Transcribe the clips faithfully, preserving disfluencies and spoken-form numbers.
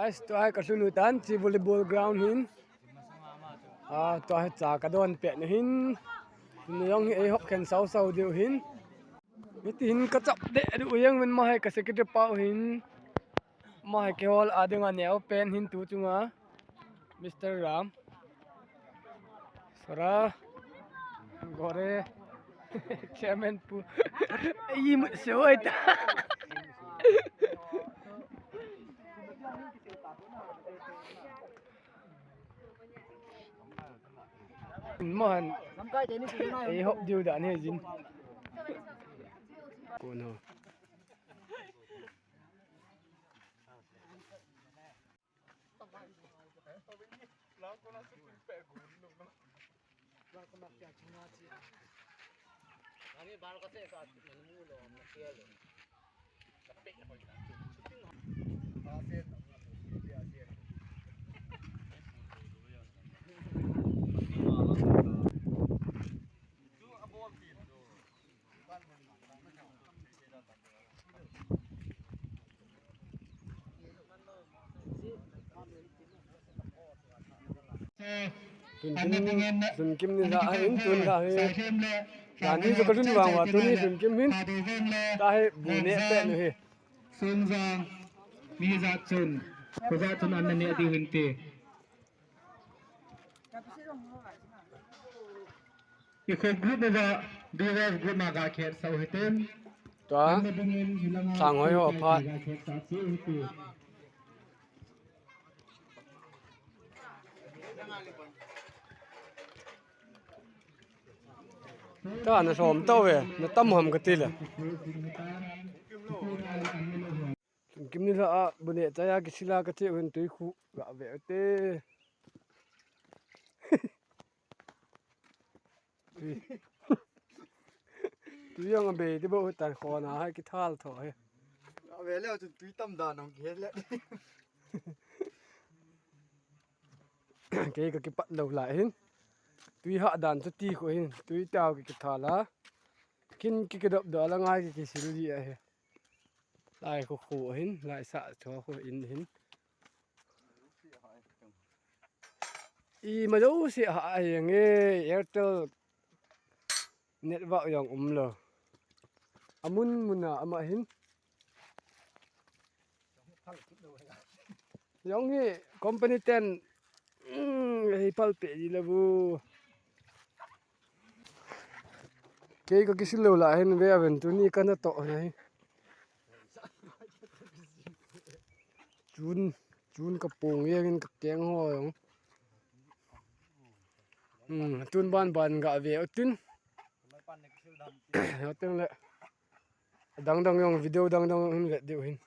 Tua hi ka lhun u tan, chi volleyball ground hin. Ah, tua hi cha ka don pet na hin. Tun jong hi ei hop khen sau sau diu hin. Hiti hin ka chap de diu jeng ven ma hi ka secretary pau hin. Ma hi kihol a dinga neo pen hin tu chunga. Mister Ram. Sora. Gore. Chairman pu. Ei mu se oi ta. Mohan. Ei hop diu dan hi jin. Kono. Tun kim, tun kim ni la hin tun la hi. Dan hi ka lhun vang uva tun hi tun kim hin. Ta hi bu ne pe nu hi. Sungjang mi jat chun, ko jat chun an ne diu hin te. I kho group uva, D Y F group ma ga khet sau hitin. Tua, sang hoi ho phat. Ka na som tau ve, na tam ham ka ti le. Kim ni la a, bu ne chaya ki sila ka che hin tui khu, ga ve te. Tui. Tui jong a bei ti bo tan khona hai kithal tho hi. A ve le chun tui tam dan ong ki le. Kei ka kipat lou lai hin. Tui ha dan chu ti khu hin. Tui tao ki kithal a. Kin ki kidop do la ngai ki kisil ji a hi. Lai khu khu hin, lai sa cho khu in hin. I ma jouse ha a hi nge, Airtel network jong um lou. Amun mun a ama hin. Jong hi company ten, um, hi pal pe ji le bu. Kei ka kisil lou la hin ve aven tuni ka na to na hi. Chun, chun ka pung ye ngin ka keng ho jong. Hmm, tun ban ban ga ve o tin. Ho tin le. Dang dang jong video dang dang hin ve diu hin.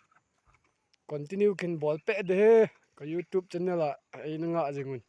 Continue kin bol pe de he. Ka YouTube channel a, ei na nga jing un.